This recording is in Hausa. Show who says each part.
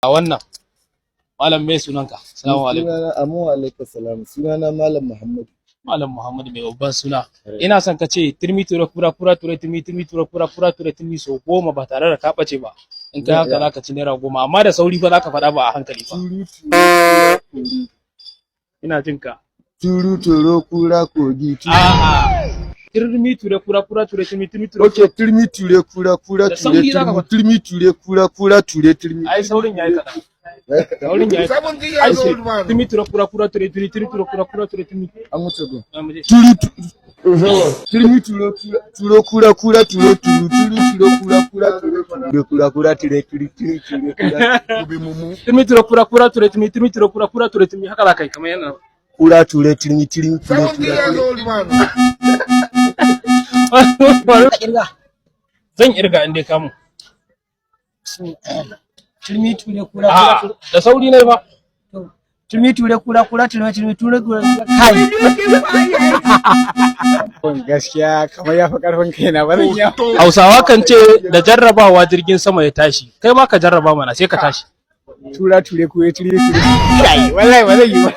Speaker 1: A wannan malam, mai sunanka? Assalamu alaikum.
Speaker 2: Sunana, amu alaikum salam. Sunana Malam Muhammadu.
Speaker 1: Malam Muhammad mai babban suna, ina son ka ce turmi ture kura kura ture turmi, turmi ture kura kura ture turmi sau 10 ba tare da ka ɓace ba. In kai haka, zaka ci ₦10, amma da sauri fa zaka faɗa, ba a hankali ba.
Speaker 2: Turu turu.
Speaker 1: Ina jin ka.
Speaker 2: Turu turo kura kogi.
Speaker 1: A'a, turmi ture kura kura ture turmi, turmi ture.
Speaker 2: Okay, turmi ture kura kura
Speaker 1: Da
Speaker 2: ture
Speaker 1: sauri zaka
Speaker 2: turmi,
Speaker 1: faɗa.
Speaker 2: Turmi ture kura kura ture turmi.
Speaker 1: Ai saurin yayi kaɗan, saurin yayi kaɗan.
Speaker 3: 70 years old man.
Speaker 1: Turmi ture kura kura ture turmi, turmi ture kura kura ture turmi.
Speaker 2: An wuce gun.
Speaker 1: Ah, mu je.
Speaker 2: Turu turmi turo turo kura kura turo turu turu turo kura kura ture ture kura kura ture turu turu ture kura.
Speaker 1: Turmi ture kura kura ture turmi, turmi ture kura kura ture turmi, haka za ka yi kamar yana
Speaker 2: Kura ture turmi turmi ture
Speaker 3: 70
Speaker 2: ture.
Speaker 3: years old man.
Speaker 4: Kirga.
Speaker 1: Zan irga in dai kamu.
Speaker 4: Turmi ture kura
Speaker 1: A'a,
Speaker 4: kura.
Speaker 1: Da sauri ne fa.
Speaker 4: Turmi ture kura kura ture turmi ture kura kai.
Speaker 5: Gaskiya kamar ya fi karfin kaina, ba zan iya.
Speaker 1: Hausawa kan ce da jarrabawa jirgin sama ya tashi. Kai ma ka jarraba mana, sai ka tashi.
Speaker 5: Tura ture ko ya ture ture kai, wallahi ba zan yi ba.